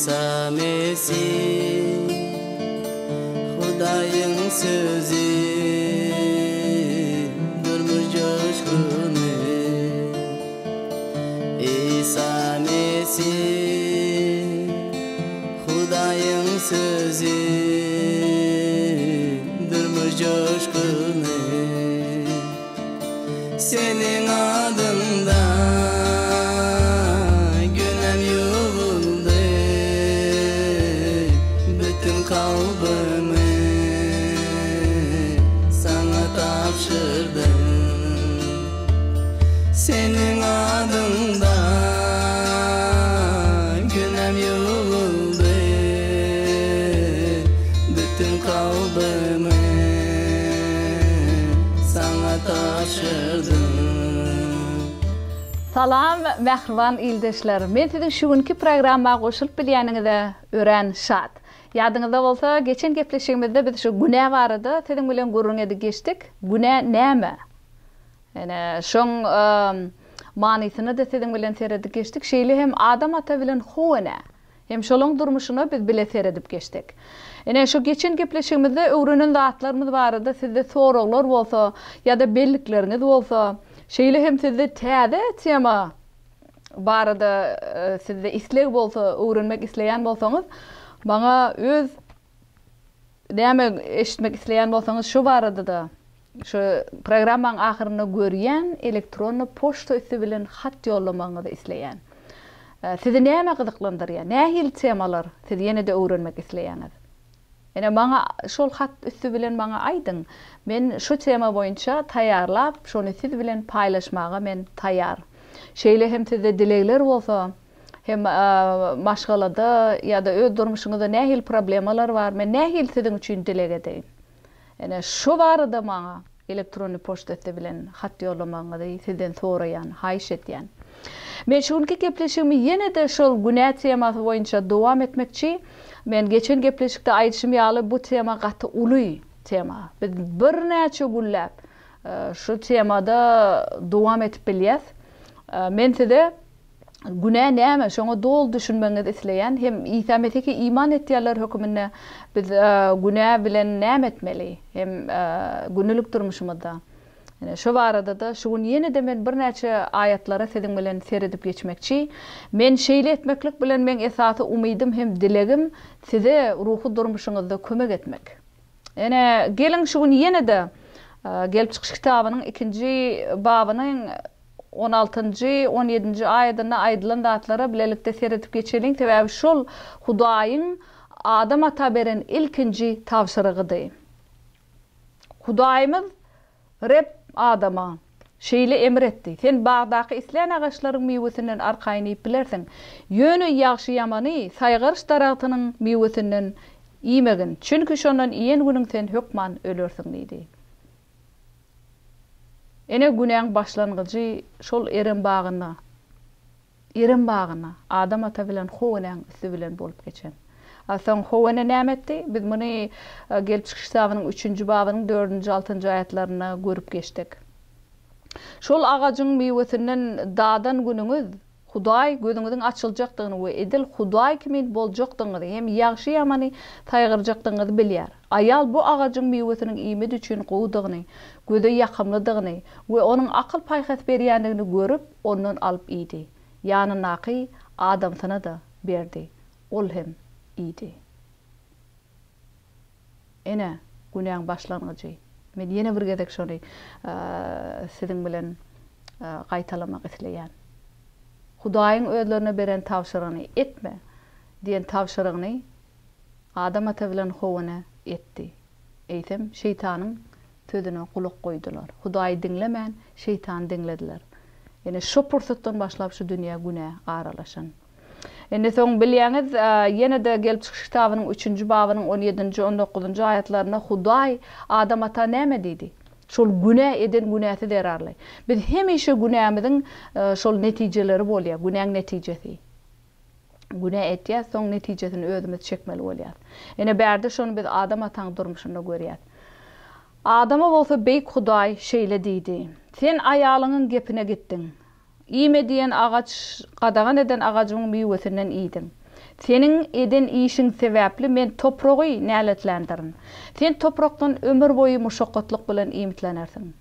Isa Mesih Hudaýyň sözi Durmuş joşguny Isa Mesih Hudaýyň sözi Durmuş joşguny Seniň adyňda günäm ýuwuldy, Bütin kalbymy Saňa tabşyrdym. Seniň adyňda günäm ýuwuldy, Bütin kalbymy Saňa tabşyrdym. Salam mähriban ildeşler! Men siziň şu günki programma goşulyp bilýäniňize örän şat. Ýadyňyzda bolsa, geçen gepleşigimizde biz şu günä barada siziň bilen gürrüň edip geçdik. Günä näme? Ine, şoň manysyna-da siziň bilen seredip geçdik. Şeýle hem Adam ata bilen How ene Hem şolaň durmuşyna biz bile seredip geçdik. Ine, şu geçen gepleşigimizde öwrenen zatlarymyz barada sizde soraglar bolsa ýa-da bellikleriňiz bolsa, şeýle hem sizde täze tema barada sizde isleg bolsa, öwrenmek isleýän bolsaňyz, maňa öz näme eşitmek isleýän bolsaňyz şo barada-da Şu programmaň ahyrynda görýän elektronny poçta üsti bilen hat ýollamagyňyzy isleýän. Sizi näme gyzyklandyrýar? Nähili temalar siz ýene-de öwrenmek isleýäňiz? Ine maňa şol hat üsti bilen maňa aýdyň. Men şu tema boýunça taýýarlap, şony siz bilen paýlaşmaga men taýýar. Şeýle hem sizde dilegler bolsa, hem maşgalada ýa-da öz durmuşyňyzda nähili problemalar bar, men nähili siziň üçin dileg edeýin? Ine, şu barada maňa elektronny poçta üsti bilen hat ýollamagyňyzy sizden soraýan, haýyş edýän. Men şu günki gepleşigimi ýene-de şol günä temasy boýunça dowam etmekçi. Men geçen gepleşikde aýdyşym ýaly, bu tema gaty uly tema. Biz birnäçe günläp şu temada dowam edip bilýäs. Men size Günä näme? Şoňa doly düşünmegiňizi isleýän hem Isa Mesihe iman etýänler höküminde biz günä bilen näme etmeli? Hem gündelik durmuşymyzda. Ine, şo barada-da şu gün ýene-de men birnäçe aýatlara siziň bilen seredip geçmekçi. Men şeýle etmeklik bilen meň esasy umydym hem dilegim size ruhy durmuşyňyzda kömek etmek. Ine, geliň şu gün ýene-de Gelip çykyş kitabynyň ikinji babynyň On altynjy, on ýedinji aýadynda aýdylan zatlara bilelikde seredip geçeliň, sebäbi şol Hudaýyň Adam ata beren ilkinji tabşyrygydy. Hudaýymyz Reb Adama şeýle emr etdi, Sen bagdaky islän agaçlaryň miwesinden arkaýyn iýip bilersiň, ýöne ýagşy-ýamany saýgaryş daragtynyň miwesinden iýmegin, çünki şondan iýen günüň sen hökman ölersiň diýdi. Ene günäň başlangyjy şol Erem bagynda, Erem bagynda Adam ata bilen How enäň üsti bilen bolup geçen. A soň How ene näme etdi? Biz muny Gelip çykyş kitabynyň üçünji babynyň dördünji, altynjy aýatlarynda görüp geçdik. Şol agajyň miwesinden dadan günüňiz Hudaý gözüňiziň açyljakdygyny we edil Hudaý kimin boljakdygyňyzy hem ýagşy-ýamany saýgarjakdygyňyzy bilýär. Aýal bu agajyň miwesiniň iýmit üçin gowudygyny, göze ýakymlydygyny we onuň akyl-paýhas berýändigini görüp, ondan alyp iýdi. Ýanyndaky adamsyna-da berdi, ol hem iýdi. Ine, günäň başlangyjy. Men ýene bir gezek şony siziň bilen gaýtalamak isleýän. Hudaýyň özlerine beren tabşyrygyny etme diýen tabşyrygyny Adam ata bilen How ene etdi. Eýsem, şeýtanyň sözüne gulak goýdular. Hudaýy diňlemän, şeýtany diňlediler. Ine, şo pursatdan başlap şu dünýä günä aralaşan. Indi soň bilýäňiz, ýene-de Gelip çykyş kitabynyň üçünji babynyň on ýedinji, on dokuzynjy aýatlarynda Hudaý Adam ata näme diýdi? Şol günä eden günäsi zerarly. Biz hemişe günämiziň şol netijeleri bolýar, günäň netijesi. Günä etýäs, soň netijesini özümiz çekmeli bolýas. Ine bärde şony biz Adam ataň durmuşynda görýäs. Adama bolsa Beýik Hudaý şeýle diýdi, Sen aýalyňyň gepine gitdiň. Iýme diýen agaç, gadagan eden agajymyň miwesinden iýdiň. Seniň eden işiň sebäpli men topragy näletländirin. Sen toprakdan ömür boýy muşakgatlyk bilen iýmitlenersiň.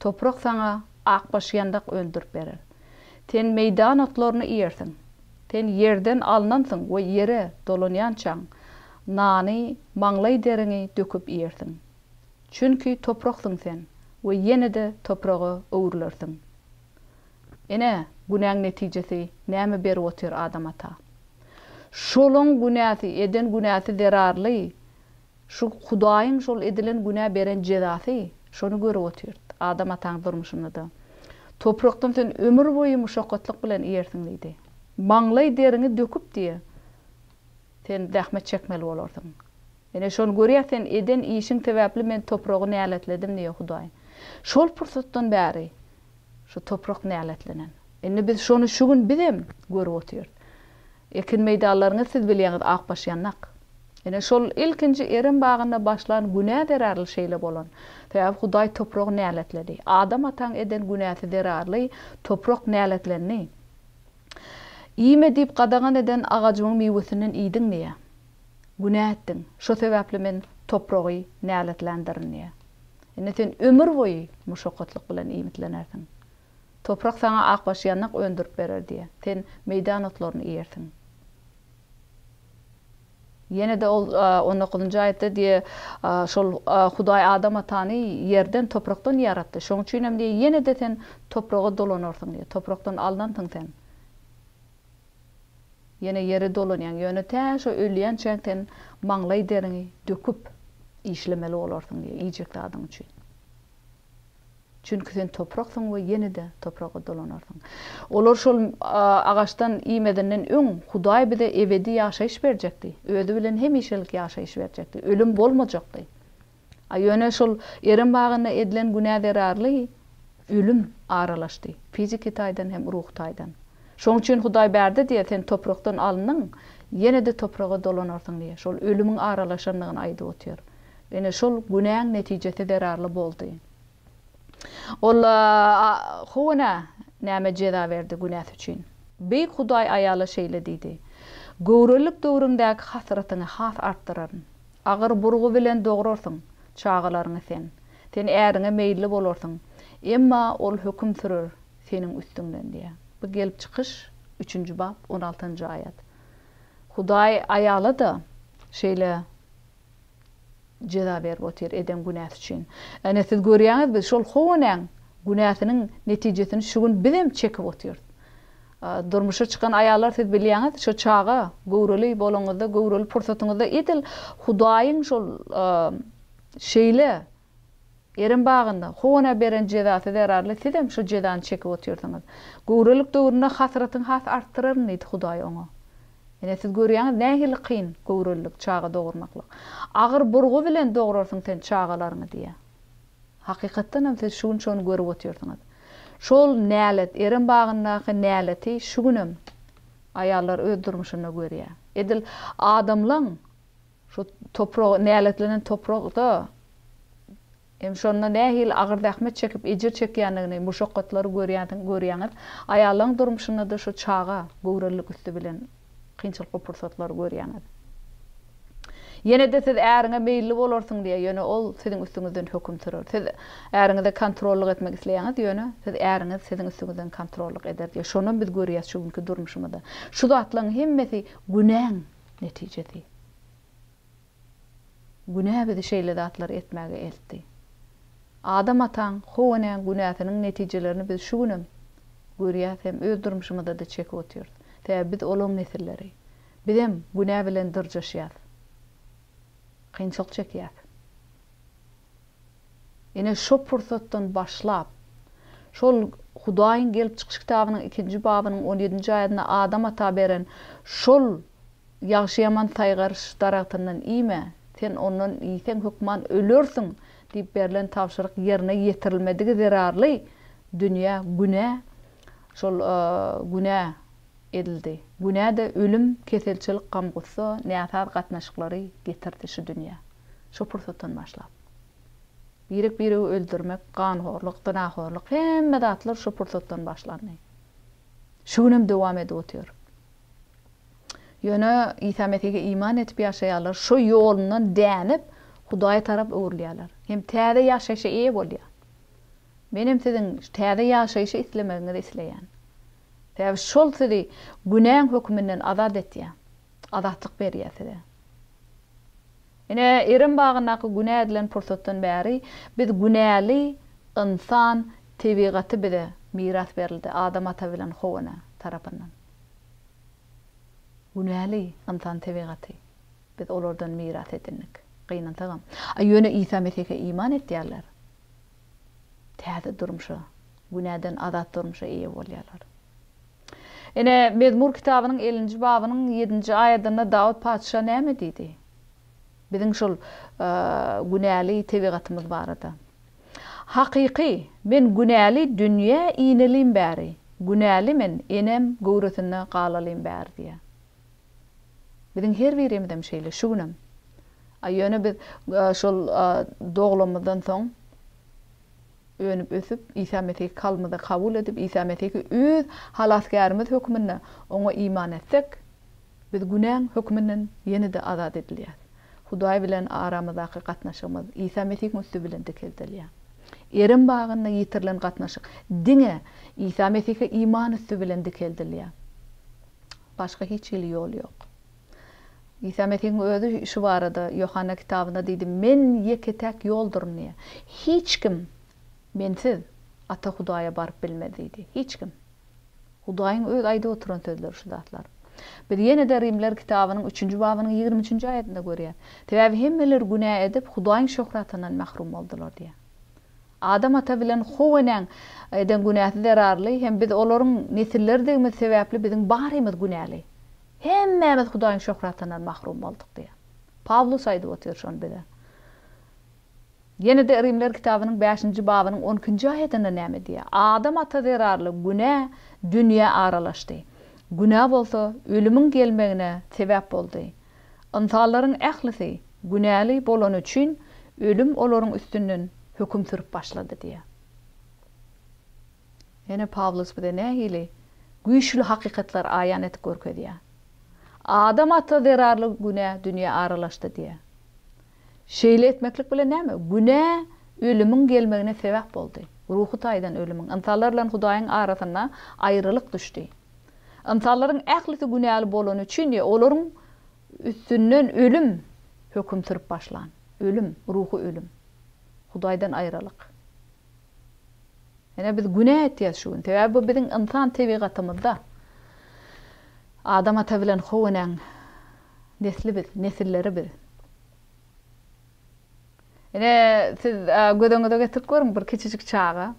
Toprak saňa akbaş ýandak öndürip berer. Sen meýdan otlaryny iýersiň. Sen ýerden alnansyň we ýere dolanýançaň, nany maňlaý deriňi döküp iýersiň. Çünki topraksyň sen we ýene-de topraga öwrülersiň. Ine, günäň netijesi näme berip otyr Adam ata. Şolaň günäsi, eden günäsi zerarly şu Hudaýyň şol edilen günä beren jezasy, şony görüp otyrt Adam ataň durmuşynda-da. Toprakdan sen ömür boýy muşakgatlyk bilen iýersiň diýdi. Maňlaý deriňi döküp diýe, sen zähmet çekmeli bolarsyň. Ine, şony görýäs sen eden işiň sebäpli men topragy näletledim diýe Hudaý. Şol pursatdan bäri Şu toprak näletlenen. Indi biz şony şu gün bizem görüp otyrys. Ekin meýdanlaryňyz siz bilýäňiz akbaş ýandak. Ine şol ilkinji Erem bagynda başlan günä zerarly şeýle bolan. Sebäbi Hudaý topragy näletledi. Adam ataň eden günäsi zerarly toprak näletlendi. Iýme diýip gadagan eden agajymyň miwesinden iýdiň diýýär. Günä etdiň. Şo sebäpli men topragy näletländirin diýýär. Indi sen ömür boýy muşakgatlyk bilen iýmitlenersiň. Toprak saňa akbaş ýandak öndürip berer diýýär. Sen meýdan otlaryny iýersiň. Ýene-de ol on dokuzynjy aýatda diýýär, şol Hudaý Adam atany ýerden, toprakdan ýaratdy. Şonuň üçin hem diýýär, ýene-de sen topraga dolanarsyň diýýär. Toprakdan alnansyň sen. Ýene ýere dolanýaň, ýöne tä şo ölýänçäň sen maňlaý deriňi döküp işlemeli bolarsyň diýýär, iýjek zadyň üçin. Çünki sen topraksyň we ýene-de topraga dolanarsyň. Olar şol agaçdan iýmezinden öň Hudaý bize ebedi ýaşaýyş berjekdi, Özi bilen hemişelik ýaşaýyş berjekdi, ölüm bolmajakdy. A ýöne şol Erem bagynda edilen günä zerarly ölüm aralaşdy, fiziki taýdan hem ruhy taýdan. Şoň üçin Hudaý bärde diýýär, sen toprakdan alyndyň, ýene-de topraga dolanarsyň diýýär. Şol ölümiň aralaşandygyny aýdyp otyr. Ine şol günäň netijesi zerarly boldy. Ol Howa näme jeza berdi günäsi üçin? Beýik Hudaý aýala şeýle diýdi, Göwrelilik döwrüňdäki hasratyňy has artdyraryn. Agyr burgy bilen dograrsyň çagalaryňy sen. Sen äriňe meýilli bolarsyň. Emma ol höküm sürer seniň üstüňden diýýär. Bu Gelip çykyş, üçünji bap, on altynjy aýat. Hudaý aýala-da şeýle jeza berip otyr eden günäsi üçin. Ine siz görýäňiz biz şol How enäň günäsiniň netijesini şu gün bizem çekip otyrys. Durmuşa çykan aýallar siz bilýäňiz, şo çaga göwreli bolaňyzda, göwreli pursatyňyzda edil Hudaýyň şol şeýle Erem bagynda How enä beren jezasy zerarly sizem şo jezany çekip otyrsyňyz. Göwrelilik döwründe hasratyňy has artdyraryn diýdi Hudaý oňa. Ine siz görýäňiz nähili kyn göwrelilik, çaga dogurmaklyk. Agyr burgy bilen dograrsyň sen çagalaryňy diýýär. Hakykatdanam siz şu gün şony görüp otyrsyňyz. Şol nälet, Erem bagyndaky näleti şu günem aýallar öz durmuşynda görýär. Edil adamlaň şu topragy, näletlenen toprakda hem şonda nähili agyr zähmet çekip ejir çekýändigini, muşakgatlary görýänsiň, görýäňiz. Aýallaň durmuşynda-da şu çaga göwrelilik üsti bilen kynçylykly pursatlary görýäňiz. Ýene-de siz äriňe meýilli bolarsyň diýýär, ýöne ol siziň üstüňizden höküm sürer. Siz äriňize kontrollyk etmek isleýäňiz, ýöne siz äriňiz siziň üstüňizden kontrollyk eder diýýär. Şonam biz görýäs şu günki durmuşymyzda. Şu zatlaryň hemmesi günäň netijesi. Günä bizi şeýle zatlary etmäge eltdi. Adam ataň, How enäň günäsiniň netijelerini biz şu günem görýäs hem öz durmuşymyzda-da çekip otyrys. Sebäbi biz olaň nesilleri. Bizem günä bilen dyrjaşýas. Kynçylyk çekýäs. Ine şo pursatdan başlap, şol Hudaýyň Gelip çykyş kitabynyň ikinji babynyň on ýedinji aýadynda Adam ata beren şol ýagşy-ýaman saýgaryş daragtyndan iýme, sen ondan iýseň hökman ölersiň diýip berlen tabşyryk ýerine ýetirilmedigi zerarly dünýä günä şol günä edildi. Günä-de ölüm, keselçilik, gam-gussa, näsaz gatnaşyklary getirdi şu dünýä. Şo pursatdan başlap. Birek-biregi öldürmek, ganhorluk, zynahorluk, hemme zatlar şo pursatdan başlandy. Şu günem dowam edip otyr. Ýöne Isa Mesihe iman edip ýaşaýarlar, şo ýolundan dänip, Hudaýa tarap öwrülýärler. Hem täze ýaşaýşa eýe bolýar. Men hem siziň täze ýaşaýşy islemegiňizi isleýän. Sebäbi şol sizi günäň höküminden azat etýär. Azatlyk berýär size. Ine, Erem bagyndaky günä edilen pursatdan bäri biz günäli ynsan tebigaty bize miras berildi Adam ata bilen How ene tarapyndan. Günäli ynsan tebigaty biz olardan miras edindik. Gynansagam. A ýöne Isa Mesihe iman etýärler. Täze durmuşa, günäden azat durmuşa eýe bolýarlar. Ine, Mezmur kitabynyň ellinji babynyň ýedinji aýadynda Dawut patyşa näme diýdi? Biziň şol günäli tebigatymyz barada. Hakyky, men günäli dünýä inelim bäri, günäli men enem göwresinde galalym bäri diýýär. Biziň her birimizem şeýle, şu günem. A ýöne biz şol doglanymyzdan soň önüp-ösüp, Isa Mesihi kalbymyza kabul edip, Isa Mesihi öz Halasgärimiz hökmünde Oňa iman etsek, biz günäň hökmünden ýene-de azat edilýäris. Hudaý bilen aramyzdaky gatnaşygymyz Isa Mesihiň üsti bilen dikeldilýär. Erem bagynda ýitirilen gatnaşyk diňe Isa Mesihe iman üsti bilen dikeldilýär. Başga hiç hili ýol ýok. Isa Mesihiň özi şu barada Ýohanna kitabynda diýdi, Men ýeke-täk ýolduryn diýýär. Hiç kim Mensiz Ata Hudaýa baryp bilmez diýdi. Hiç kim. Hudaýyň öz aýdyp oturan sözleri şu zatlar. Biz ýene-de Rimler kitabynyň üçünji babynyň 23 nji aýadynda görýäs. Sebäbi hemmeler günä edip, Hudaýyň şöhratyndan mahrum boldular diýýär. Adam ata bilen How enäň eden günäsi zerarly hem biz olaryň nesilleridigimiz sebäpli biziň barymyz günäli. Hemmämiz Hudaýyň şöhratyndan mahrum bolduk diýýär. Pawlus aýdyp otyr şony bize. Ýene-de Rimler kitabynyň bäşinji babynyň on ikinji aýadynda näme diýýär? Adam ata zerarly günä dünýä aralaşdy. Günä bolsa ölümiň gelmegine sebäp boldy. Ynsanlaryň ählisi günäli bolany üçin ölüm olaryň üstünden höküm sürüp başlady diýýär. Ýene Pawlus bize nähili güýçli hakykatlary aýan edip görkezýär. Adam ata zerarly günä dünýä aralaşdy diýýär. Şeýle etmeklik bilen näme? Günä ölümiň gelmegine sebäp boldy. Ruhy taýdan ölümiň. Ynsanlar bilen Hudaýyň arasynda aýralyk düşdi. Ynsanlaryň ählisi günäli bolany üçin diýýär, olaryň üstünden ölüm höküm sürüp başlan. Ölüm, ruhy ölüm. Hudaýdan aýralyk. Ine biz günä etýäs şu gün. Sebäbi bu biziň ynsan tebigatymyzda. Adam ata bilen How enäň nesli biz, nesilleri biz. Ine siz göz öňüňize getirip görüň bir kiçijik çaga.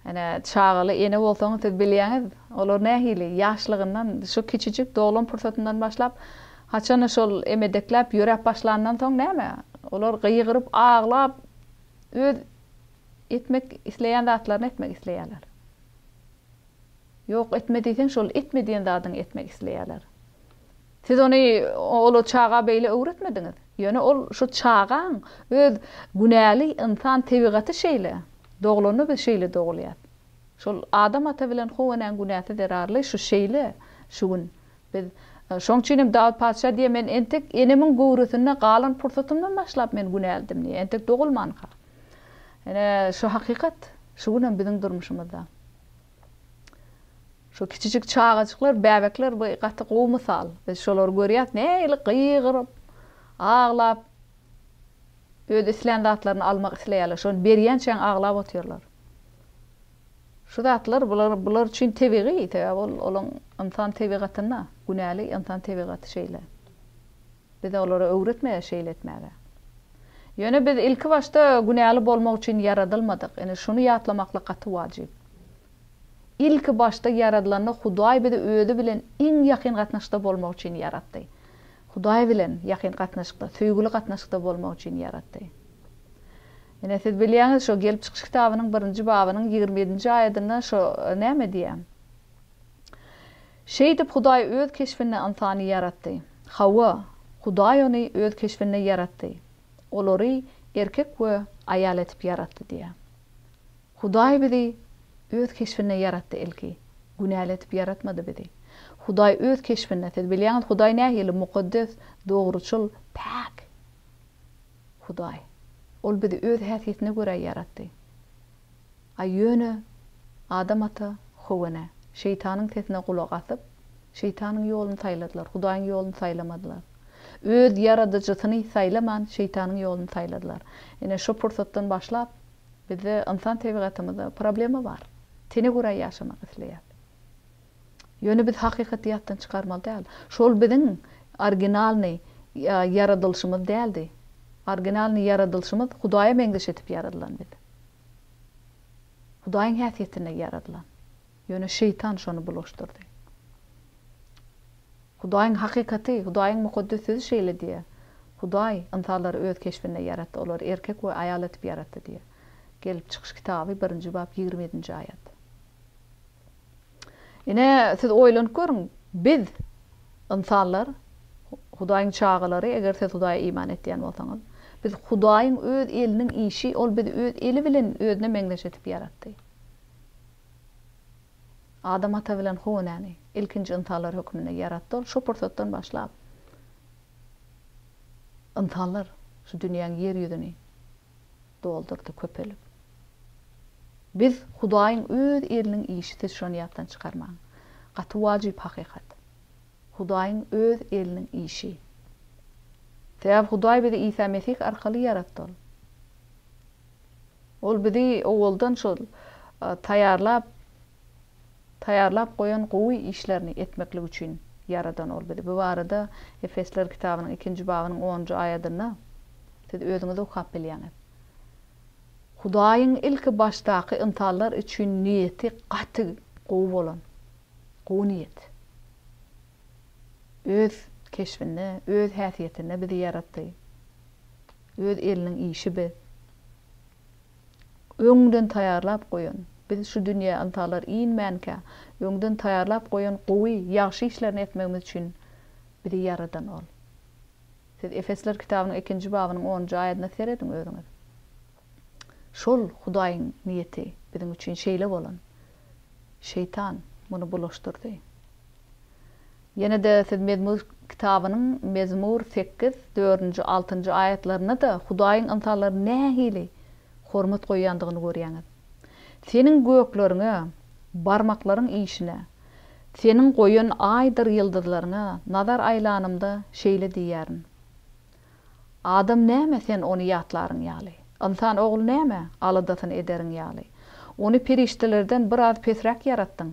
Ine çagaly ene bolsaňyz siz bilýäňiz, olar nähili ýaşlygyndan şu kiçijik doglan pursatyndan başlap haçanda şol emedekläp ýöräp başlandan soň näme? Olar gygyryp aglap öz Etmek isleýän zatlaryny etmek isleýärler. Ýok, etme diýseň, şol etme diýen zadyňy etmek isleýärler. Siz ony ol çaga beýle öwretmediňiz. Ýöne ol şu çagaň öz günäli ynsan tebigaty şeýle. Doglanda biz şeýle dogulýas. Şol Adam ata bilen How enäň günäsi zerarly şu şeýle şu gün Biz, şoň üçin hem Dawut patyşa diýýär, Men entek enemiň göwresinde galan pursatymdan başlap men günäldim diýýär, entek dogulmanka. Ine, şu hakykat şu gün hem biziň durmuşymyzda. Şu kiçijik çagajyklar, bäbekler bu gaty gowy mysal. Biz şolary görýäs, nähili gygyryp, aglap, öz islän zatlaryny almak isleýärler. Şony berýänçäň aglap otyrlar. Şu zatlar bular bular üçin tebigy, sebäbi ol olaň ynsan tebigatynda, günäli ynsan tebigaty şeýle. Biz olara öwretmeýäs şeýle etmäge. Ýöne biz ilki başda günäli bolmak üçin ýaradylmadyk. Ine şuny ýatlamaklyk gaty wajyp. Ilki başda ýaradylanda Hudaý bizi özi bilen iň ýakyn gatnaşykda bolmak üçin ýaratdy. Hudaý bilen ýakyn gatnaşykda, söýgüli gatnaşykda bolmak üçin ýaratdy. Ine, siz bilýäňiz, şo Gelip çykyş kitabynyň birinji babynyň 27-nji aýadynda şo näme diýýär? Şeýdip, Hudaý Öz keşbinde ynsany ýaratdy. Hawa, Hudaý ony Öz keşbinde ýaratdy. Olary erkek we aýal etip ýaratdy diýýär. Hudaý bizi Öz keşbinde ýaratdy ilki. Günäli edip ýaratmady bizi. Hudaý öz keşbinde, siz bilýäňiz Hudaý nähili mukaddes, dogruçyl, päk Hudaý. Ol bizi öz häsiýetine görä ýaratdy. A ýöne Adam ata, How ene şeýtanyň sesine gulak asyp, şeýtanyň ýoluny saýladylar, Hudaýyň ýoluny saýlamadylar. Öz Ýaradyjysyny saýlaman, şeýtanyň ýoluny saýladylar. Ine, şo pursatdan başlap, bizde, ynsan tebigatymyzda problema bar. Tene görä ýaşamak isleýäs. Ýöne biz hakykaty ýatdan çykarmaly däl. Şol biziň originalnyý ýaradylyşymyz däldi. Originalnyý ýaradylyşymyz Hudaýa meňzeş edip ýaradylan biz. Hudaýyň häsiýetinde ýaradylan. Ýöne şeýtan şony bulaşdyrdy. Hudaýyň hakykaty, Hudaýyň mukaddes sözi şeýle diýýär, Hudaý ynsanlary öz keşbinde ýaratdy, olary erkek we aýal edip ýaratdy diýýär. Gelip çykyş kitaby, birinji bap, 27-nji aýat. Ine, siz oýlanyp görüň, biz, ynsanlar, Hudaýyň çagalary, eger siz Hudaýa iman etýän bolsaňyz, biz Hudaýyň öz eliniň işi, Ol bizi öz eli bilen özüne meňzeş edip ýaratdy. Adam ata bilen How enäni ilkinji ynsanlar hökmünde ýaratdy, Ol şo pursatdan başlap, ynsanlar şu dünýäň ýer ýüzüni doldurdy, köpelip. Biz Hudaýyň öz eliniň işi siz şony ýatdan çykarmaň. Gaty wajyp hakykat. Hudaýyň öz eliniň işi. Sebäbi Hudaý bizi Isa Mesih arkaly ýaratdy ol. Ol bizi owaldan şol taýýarlap taýýarlap goýan gowy işlerini etmeklik üçin ýaradan ol bizi. Bu barada Efesler kitabynyň ikinji babynyň onunjy aýadynda siz özüňiz okap bilýäňiz. Hudaýyň ilki başdaky ynsanlar üçin niýeti gaty gowy bolan. Gowy niýet. Öz keşbinde, öz häsiýetinde bizi ýaratdy. Öz eliniň işi biz. Öňden taýýarlap goýan, biz şu dünýä ynsanlar inmänkä, öňden taýýarlap goýan gowy, ýagşy işlerini etmegimiz üçin bizi ýaradan Ol. Siz Efesler kitabynyň ikinji babynyň onunjy aýadyna serediň özüňiz. Şol Hudaýyň niýeti biziň üçin şeýle bolan. Şeýtan muny bulaşdyrdy. Ýene-de siz Mezmur kitabynyň Mezmur sekiz, dördünji, altynjy aýatlarynda-da Hudaýyň ynsanlara nähili hormat goýýandygyny görýäňiz. Seniň gökleriňe, barmaklaryň işine, Seniň goýan aýdyr ýyldyzlaryňa nazar aýlanymda şeýle diýýärin, Adam näme sen ony ýatlaryň ýaly? Ynsan ogly näme, aladasyny ederiň ýaly? Ony perişdelerden biraz pesräk ýaratdyň,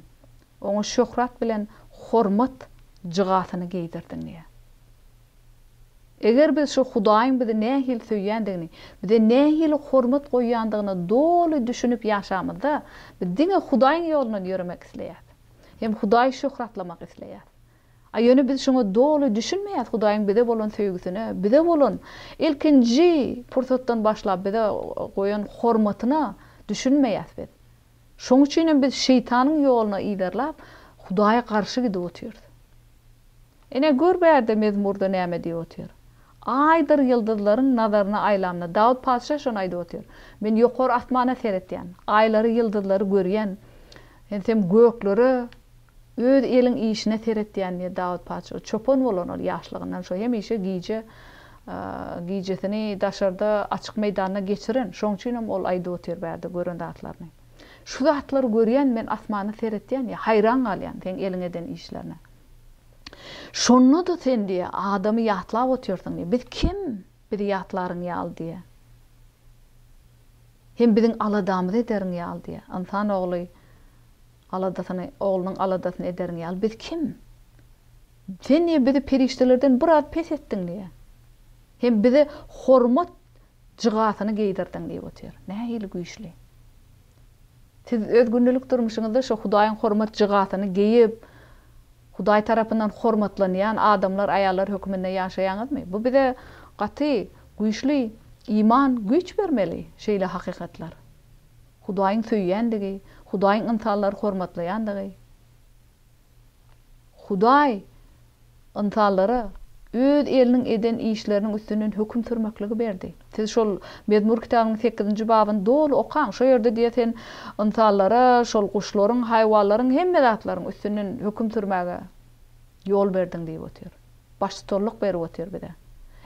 oňa şöhrat bilen hormat jygasyny geýdirdiň diýýär. Eger biz şu Hudaýyň bizi nähili söýýändigini, bize nähili hormat goýýandygyna doly düşünip ýaşamyzda, biz diňe Hudaýyň ýolundan ýöremek isleýäris. Hem Hudaýy şöhratlamak isleýäris. A ýöne biz şuňa doly düşünmeýäris, Hudaýyň bize bolan söýgüsine, bize bolan ilkinji pursatdan başlap bize goýan hormatyna düşünmeýäris biz. Şoň üçin hem biz şeýtanyň ýoluna yzarlap, Hudaýa garşy gidip otyrys. Ine, gör bärde mezmurda näme diýip otyr. Aýdyr ýyldyzlaryň nazaryna aýlamda, Dawut patyşa şony aýdyp otyr. Men ýokary asmana seretýän, aýlary, ýyldyzlary görýän, hemsem göklere, öz eliň işine seretýän diýýär Dawut patyşa. Çopan bolan ol ýaşlygyndan şo hemişe gije gijesini daşarda açyk meýdanda geçiren. Şoň üçinem ol aýdyp otyr bärde gören zatlaryny. Şu zatlary görýän men asmana seretýän diýýär, haýran galýan seň eliň eden işlerine. Şonda-da sen diýýär, adamy ýatlap otyrsyň diýýär. Biz kim, bizi ýatlaryň ýaly diýýär. Hem biziň aladamyzy ederiň ýaly diýýär. Ynsan ogly aladasyny, oglunyň aladasyny ederiň ýaly biz kim? Sen diýýär, bizi perişdelerden biraz pes etdiň diýýär. Hem bize hormat jygasyny geýdirdiň diýip otyr. Nähili güýçli. Siz öz gündelik durmuşyňyzda şo Hudaýyň hormat jygasyny geýip, Hudaý tarapyndan hormatlanýan adamlar, aýallar höküminde ýaşaýaňyzmy? Bu bize gaty güýçli iman, güýç bermeli şeýle hakykatlar. Hudaýyň söýýändigi, Hudaýyň ynsanlary hormatlaýandygy. Hudaý ynsanlara Öz eliniň eden işleriniň üstünden höküm sürmekligi berdi. Siz şol Mezmur kitabynyň sekizinji babyny doly okaň. Şo ýerde diýýär, sen ynsanlara şol guşlaryň, haýwanlaryň, hemme zatlaryň üstünden höküm sürmäge. Ýol berdiň diýip otyr. Baştutanlyk berip otyr bize.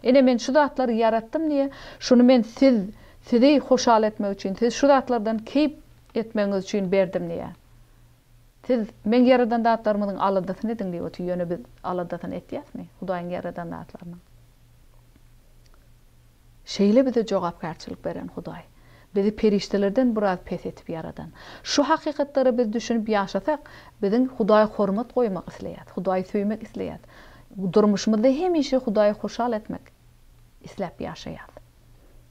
Ine men şu zatlary ýaratdym diýe, şuny men siz, sizi hoşal etmek üçin, siz şu zatlardan keýp etmegiňiz üçin berdim diýe. Siz meň ýaradan zatlarymyzyň aladasyny ediň diýip otyr, ýöne biz aladasyny etýäsmi Hudaýyň ýaradan zatlarynyň? Şeýle bize jogapkärçilik beren Hudaý. Bizi perişdelerden biraz pes etip ýaradan. Şu hakykatlara biz düşünip ýaşasak, biziň Hudaýa hormat goýmak isleýäs, Hudaýy söýmek isleýäs. Durmuşymyzda hemişe Hudaýy hoşal etmek isläp ýaşaýas.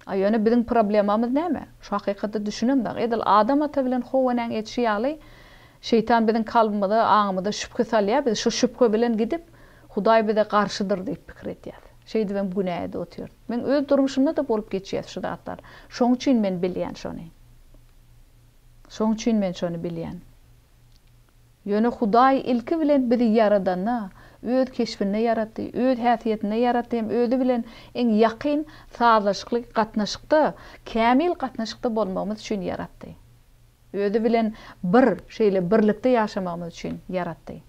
A ýöne biziň problemamyz näme? Şu hakykata düşünemzok. Edil Adam ata bilen How enäň edişi ýaly, şeýtan biziň kalbymyza, aňymyza şübhe salýar, biz şu şübhe bilen gidip, Hudaý bize garşydyr diýip pikir edýäs. Şeýdibem günä edip otyrys. Meň öz durmuşymda-da bolup geçýär şu zatlar. Şoň üçin men bilýän şony. Şoň üçin men şony bilýän. Ýöne Hudaý ilki bilen bizi ýaradanda, Öz keşbinde ýaratdy, Öz häsiýetinde ýaratdy hem Özi bilen iň ýakyn sazlaşykly gatnaşykda, kämil gatnaşykda bolmagymyz üçin ýaratdy. Özi bilen bir, şeýle birlikde ýaşamagymyz üçin ýaratdy.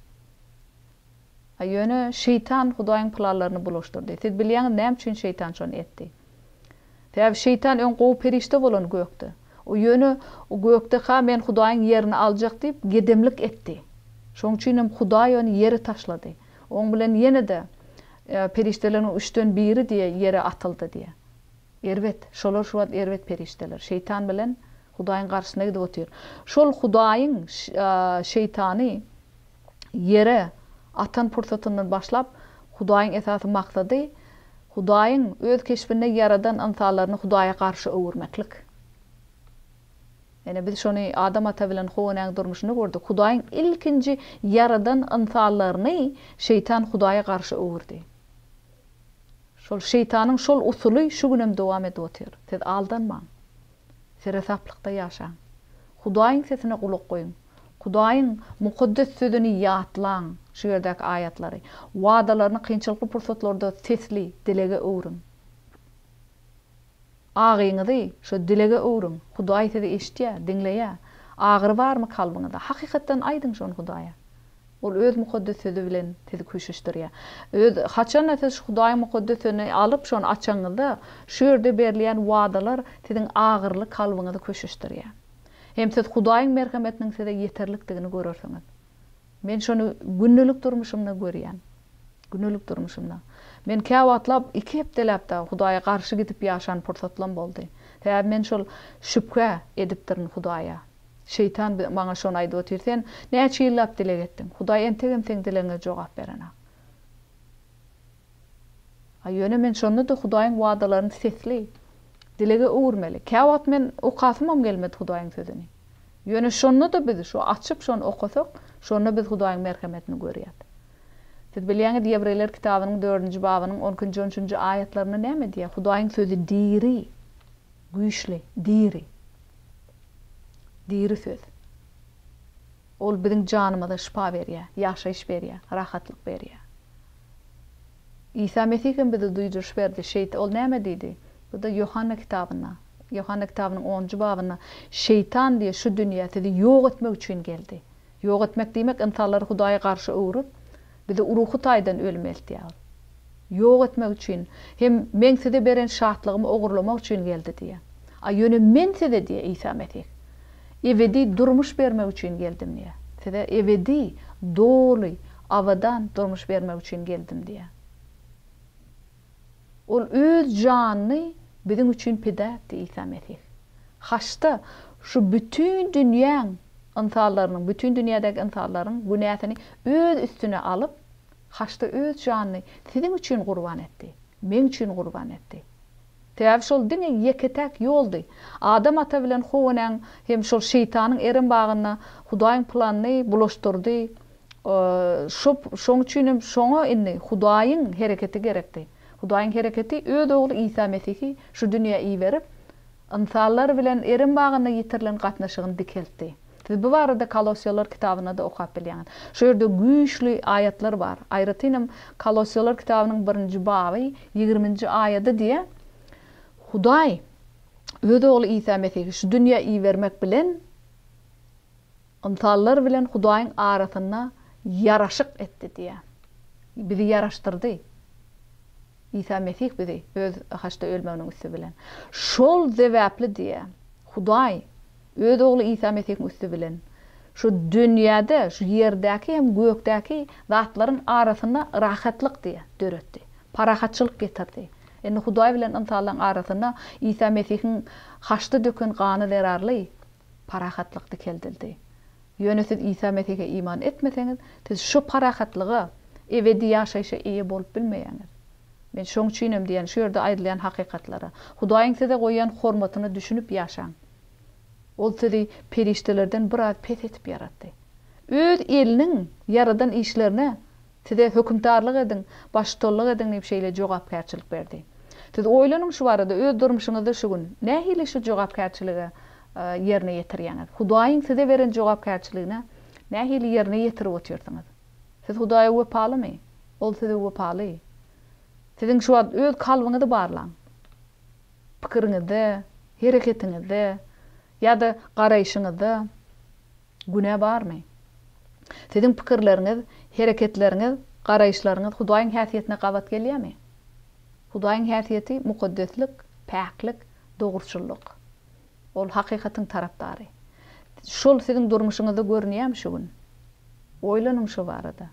A ýöne şeýtan Hudaýyň planlaryny bulaşdyrdy. Siz bilýäňiz näme üçin şeýtan şony etdi. Sebäbi şeýtan öň gowy perişde bolan gökde. O ýöne o gökdeka men Hudaýyň ýerini aljak diýip gedemlik etdi. Şoň üçin hem Hudaý ony ýere taşlady. Oň bilen ýene-de perişdeleriň üçden biri diýe ýere atyldy diýe. Erbet. Şolar şu wagt erbet perişdeler. Şeýtan bilen Hudaýyň garşysyna gidip otyr. Şol Hudaýyň şeýtany ýere atan pursatyndan başlap, Hudaýyň esasy maksady, Hudaýyň Öz keşbinde ýaradan ynsanlaryny Hudaýa garşy öwürmeklik. Ine, biz şony Adam ata bilen How enäň durmuşynda gördük. Hudaýyň ilkinji ýaradan ynsanlaryny şeýtan Hudaýa garşy öwürdi. Şol şeýtanyň şol usuly şu günem dowam edip otyr. Siz aldanmaň. Seresaplykda ýaşaň. Hudaýyň sesine gulak goýuň. Hudaýyň Mukaddes Sözüni ýatlaň, şu ýerdäki aýatlary. Wadalaryny kynçylykly pursatlarda sesli dilege öwrüň. Agyňyzy şo dilege öwrüň. Hudaý sizi eşidýär, diňleýär. Agyry barmy kalbyňyzda? Hakykatdan aýdyň şony Hudaýa. Ol Öz Mukaddes Sözi bilen sizi köşeşdirýär. Öz, haçanda siz şu Hudaýyň Mukaddes Sözüni alyp, şony açaňyzda, şu ýerde berilýän wadalar siziň agyryly kalbyňyzy köşeşdirýär. Hem siz Hudaýyň merhemetiniň size ýeterlikdigini görersiňiz. Men şony gündelik durmuşymda görýän. Gündelik durmuşymda. Men käwagtlap iki hepdeläp dagy Hudaýa garşy gidip ýaşan pursatlam boldy. Sebäbi men şol şübhe edipdirin Hudaýa. Şeýtan maňa şony aýdyp otyr, Sen näçe ýyllap dileg etdiň, Hudaý entegem seň dilegiňe jogap berenak. A ýöne men şonda-da Hudaýyň wadalaryny sesli dilege öwürmeli. Käwagt men okasymam gelmedi Hudaýyň sözüni. Ýöne şonda-da biz şu açyp şony okasak, şonda biz Hudaýyň merhemetini görýäs. Siz bilýäňiz Ýewreýler kitabynyň dördünji babynyň on ikinji on üçünji aýatlarynda näme diýýär? Hudaýyň sözi diri, güýçli, diri. Diri söz. Ol biziň janymyza şypa berýär, ýaşaýyş berýär, rahatlyk berýär. Isa Mesih hem bize duýduryş berdi. Şeýt, ol näme diýdi? Bu-da Ýohanna kitabynda, Ýohanna kitabynyň onunjy babynda, Şeýtan diýe şu dünýä sizi ýok etmek üçin geldi. Ýok etmek diýmek, ynsanlary Hudaýa garşy öwrüp, bizi ruhy taýdan ölüme eltýär ol. Ýok etmek üçin hem Meň size beren şatlygymy ogurlamak üçin geldi diýýär. A ýöne Men size, diýýär Isa Mesih, ebedi durmuş bermek üçin geldim diýýär. Size ebedi, doly, abadan durmuş bermek üçin geldim diýýär. Ol Öz janyny biziň üçin pida etdi Isa Mesih. Haçda şu bütin dünýäň ynsanlarynyň, bütin dünýädäki ynsanlaryň günäsini Öz üstüne alyp, Haçda öz janyny siziň üçin gurban etdi, meň üçin gurban etdi. Sebäbi şol diňe ýeke-täk ýoldy. Adam ata bilen How enäň hem şol şeýtanyň Erem bagynda Hudaýyň planyny bulaşdyrdy. Şo, şoň üçin hem şoňa indi Hudaýyň hereketi gerekdi. Hudaýyň hereketi öz Ogly Isa Mesihi şu dünýä iberip, Ynsanlar bilen Erem bagynda ýitirilen gatnaşygyny dikeltdi. Siz bu barada Kolosýalar kitabynda-da okap bilýäňiz. Şu ýerde güýçli aýatlar bar. Aýratynam Kolosýalar kitabynyň birinji baby, ýigriminji aýady diýýär, Hudaý Öz Ogly Isa Mesihi şu dünýä ibermek bilen, ynsanlar bilen Hudaýyň arasynda ýaraşyk etdi diýýär. Bizi ýaraşdyrdy. Isa Mesih bizi Öz haçda ölmeginiň üsti bilen. Şol zebäpli diýýär, Hudaý Öz Ogly Isa Mesihiň üsti bilen şu dünýäde, şu ýerdäki hem gökdäki zatlaryň arasynda rahatlyk diýýär, döretdi. Parahatçylyk getirdi. Indi Hudaý bilen ynsanlaryň arasynda Isa Mesihiň haçda döken gany zerarly parahatlyk dikeldildi. Ýöne siz Isa Mesihe iman etmeseňiz, siz şu parahatlyga, ebedi ýaşaýşa eýe bolup bilmeýäňiz. Men şoň üçin hem diýýän, şu ýerde aýdylýan hakykatlara, Hudaýyň size goýýan hormatyna düşünip ýaşaň. Ol sizi perişdelerden biraz pes edip ýaratdy. Öz eliniň ýaradan işlerine Size hökümdarlyk ediň, baştutanlyk ediň diýip şeýle jogapkärçilik berdi. Siz oýlanyň şu barada, öz durmuşyňyzda şu gün nähili şu jogapkärçiligi ýerine ýetirýäňiz? Hudaýyň size beren jogapkärçiligine nähili ýerine ýetirip otyrsyňyz? Siz Hudaýa wepalymy? Ol size wepaly. Siziň şu wagt öz kalbyňyzy barlaň. Pikiriňizde, hereketiňizde ýa-da garaýşyňyzda Günä barmy? Siziň pikirleriňiz, hereketleriňiz, garaýyşlaryňyz Hudaýyň häsiýetine gabat gelýärmi? Hudaýyň häsiýeti mukaddeslik, päklik, dogruçyllyk. Ol hakykatyň tarapdary. Şol siziň durmuşyňyzda görünýärmi şu gün? Oýlanyň şu barada.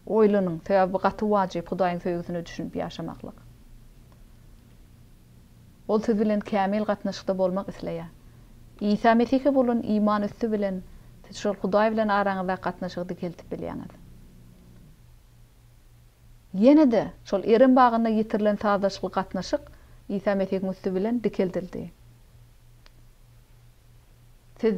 Oýlanyň, sebäbi bu gaty wajyp Hudaýyň söýgüsine düşünip ýaşamaklyk. Ol siz bilen kämil gatnaşykda bolmak isleýär. Isa Mesihe bolan iman üsti bilen siz şol Hudaý bilen araňyzdaky gatnaşygy dikeldip bilýäňiz. Ýene-de, şol Erem bagynda ýitirilen sazlaşykly gatnaşyk Isa Mesihiň üsti bilen dikeldildi. Siz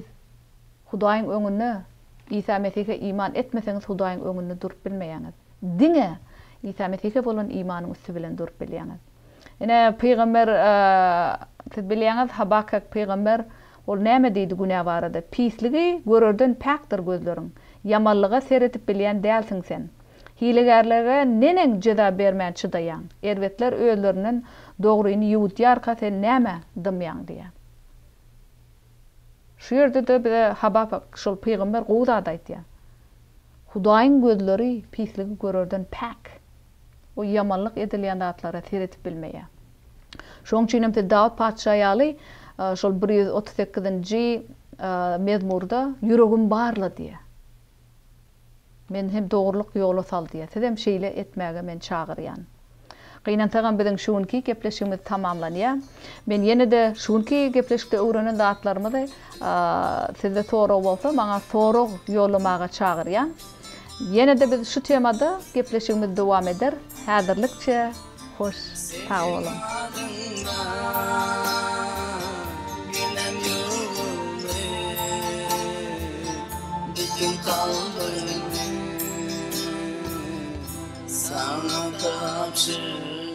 Hudaýyň öňünde Isa Mesihe iman etmeseňiz Hudaýyň öňünde durup bilmeýäňiz. Diňe Isa Mesihe bolan imanyň üsti bilen durup bilýäňiz. Ine, pygamber, siz bilýäňiz, Habakak pygamber, ol näme diýdi günä barada? Pisligi görerden päkdir gözleriň, ýamanlyga seredip bilýän dälsiň sen. Hilegärlere neneň jeza bermän çydaýaň? Erbetler özlerinden dogryny ýuwudýarka sen nämä dymýaň diýýär. Şu ýerde-de bize Habapak, şol pygamber gowy zat aýdýar. Hudaýyň gözleri pisligi görerden päk. O ýamanlyk edilýän zatlara seredip bilmeýär. Şonuň üçin hem siz Dawut patyşa ýaly şol 138-nji mezmurda ýüregim barla diýýär. Meni hem dogrulyk ýola sal diýýär. Siz hem şeýle etmäge men çagyrýan. Gynansagam biziň şu günki gepleşigimiz tamamlanýar. Men ýene-de şu günki gepleşikde öwrenen zatlarymyzy sizde sorag bolsa maňa sorag ýollamaga çagyrýan. Ýene-de biz şu temada gepleşigimizi dowam eder. Häzirlikçe hoş sag boluň. Saňa tabşyrdym.